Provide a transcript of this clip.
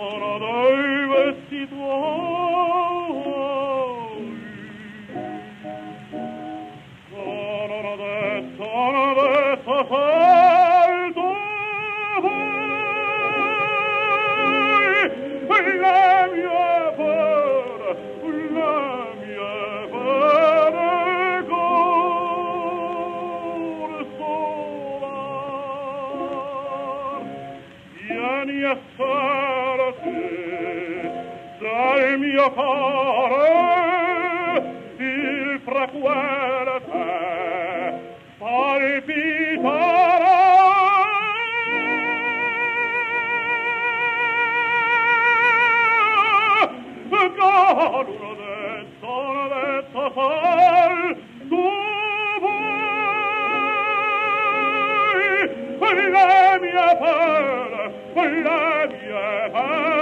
Sono dei vesti tuoi, sono detto, sono detto, salto voi, le mie pene, le mie pene consolar. Vieni a farti dal mio cuore il frequente palpitare. Con uno detto, uno detto sol, tu vuoi le mie pene, le mie pene.